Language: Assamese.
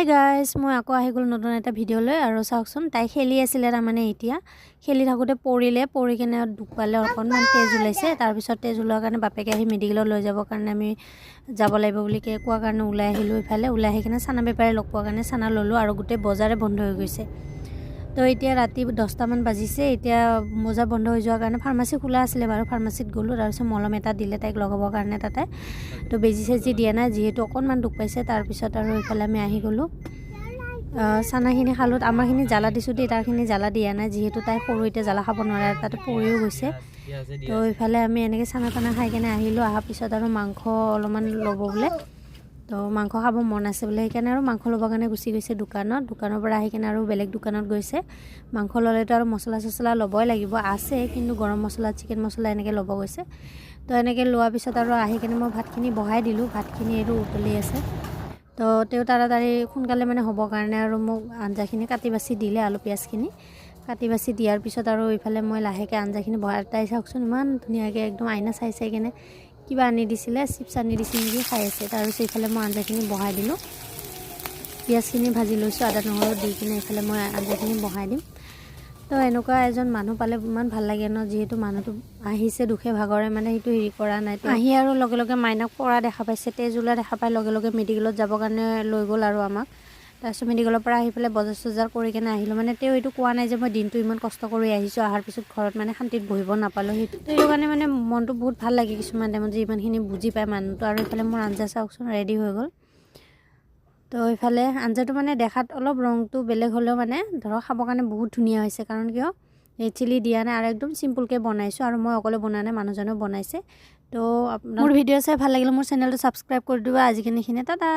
হাই গাইজ, মই আকৌ আহি গ'লোঁ নতুন এটা ভিডিঅ' লৈ। আৰু চাওকচোন, তাই খেলি আছিলে, তাৰমানে এতিয়া খেলি থাকোঁতে পৰিলে। পৰি কেনে দুখ পালে, অকণমান তেজ ওলাইছে। তাৰপিছত তেজ ওলোৱাৰ কাৰণে বাপেকে আহি মেডিকেলত লৈ যাবৰ কাৰণে আমি যাব লাগিব বুলি কোৱাৰ কাৰণে ওলাই আহিলোঁ। ইফালে ওলাই আহি কিনে চানা বেপাৰী লগ পোৱাৰ কাৰণে চানা ল'লোঁ। আৰু গোটেই বজাৰে বন্ধ হৈ গৈছে। তো এতিয়া ৰাতি 10টামান বাজিছে। এতিয়া বজাৰ বন্ধ হৈ যোৱাৰ কাৰণে ফাৰ্মাচী খোলা আছিলে বাৰু, ফাৰ্মাচীত গ'লোঁ। তাৰপিছত মলম এটা দিলে তাইক লগাবৰ কাৰণে তাতে। তো বেজি চেজি দিয়া নাই, যিহেতু অকণমান দুখ পাইছে। তাৰপিছত আৰু ইফালে আমি আহি গ'লোঁ, চানাখিনি খালোঁ। আমাৰখিনি জ্বালা দিছোঁ দেই, তাৰখিনি জ্বালা দিয়া নাই, যিহেতু তাই সৰু, এতিয়া জ্বালা খাব নোৱাৰে আৰু তাতে পৰিও গৈছে। তো ইফালে আমি এনেকৈ চানা তানা খাই কেনে আহিলোঁ। অহাৰ পিছত আৰু মাংস অলপমান ল'ব বোলে। তো মাংস খাব মন আছে বোলে, সেইকাৰণে আৰু মাংস ল'বৰ কাৰণে গুচি গৈছে দোকানত। দোকানৰ পৰা আহি কেনে আৰু বেলেগ দোকানত গৈছে। মাংস ল'লেতো আৰু মছলা চছলা ল'বই লাগিব, আছে কিন্তু গৰম মছলা, চিকেন মছলা এনেকৈ ল'ব গৈছে। তো এনেকৈ লোৱাৰ পিছত আৰু আহি কেনে মই ভাতখিনি বহাই দিলোঁ। ভাতখিনি এইটো উতলি আছে। তো তেওঁ তাড়াতাড়ি সোনকালে মানে হ'বৰ কাৰণে আৰু মোক আঞ্জাখিনি কাটি বাছি দিলে। আলু পিঁয়াজখিনি কাটি বাছি দিয়াৰ পিছত আৰু ইফালে মই লাহেকৈ আঞ্জাখিনি বহাই, তাই চাওকচোন, ইমান ধুনীয়াকৈ একদম আইনা চাই চাই কেনে কিবা আনি দিছিলে, চিপছ আনি দিছিলে নেকি, খাই আছে। তাৰপিছত ইফালে মই আঞ্জাখিনি বহাই দিলোঁ। পিঁয়াজখিনি ভাজি লৈছোঁ আদা নহৰু দি কিনে, ইফালে মই আঞ্জাখিনি বহাই দিম। তো এনেকুৱা এজন মানুহ পালে ইমান ভাল লাগে ন, যিহেতু মানুহটো আহিছে দুখে ভাগৰে, মানে সেইটো হেৰি কৰা নাই। আহি আৰু লগে লগে মাইনাক পৰা দেখা পাইছে, তেজ ওলোৱা দেখা পাই লগে লগে মেডিকেলত যাবৰ কাৰণে লৈ গ'ল আৰু আমাক। তাৰপিছত মেডিকেলৰ পৰা আহি পেলাই বজাৰ চজাৰ কৰি কেনে আহিলোঁ। মানে তেওঁ এইটো কোৱা নাই যে মই দিনটো ইমান কষ্ট কৰি আহিছোঁ, অহাৰ পিছত ঘৰত মানে শান্তিত বহিব নাপালোঁ। সেইটো কাৰণে মানে মনটো বহুত ভাল লাগে কিছুমান টাইমত যে ইমানখিনি বুজি পায় মানুহটো। আৰু এইফালে মোৰ আঞ্জা চাওকচোন, ৰেডি হৈ গ'ল। তো ইফালে আঞ্জাটো মানে দেখাত অলপ ৰংটো বেলেগ হ'লেও মানে ধৰক খাবৰ কাৰণে বহুত ধুনীয়া হৈছে। কাৰণ কিয়, এই চিলি দিয়া নাই আৰু একদম চিম্পুলকৈ বনাইছোঁ। আৰু মই অকলে বনোৱা নাই, মানুহজনেও বনাইছে। তো আপোনাৰ মোৰ ভিডিঅ' চাই ভাল লাগিলে মোৰ চেনেলটো ছাবস্ক্ৰাইব কৰি দিবা। আজিকালি এইখিনিয়ে, টাটা।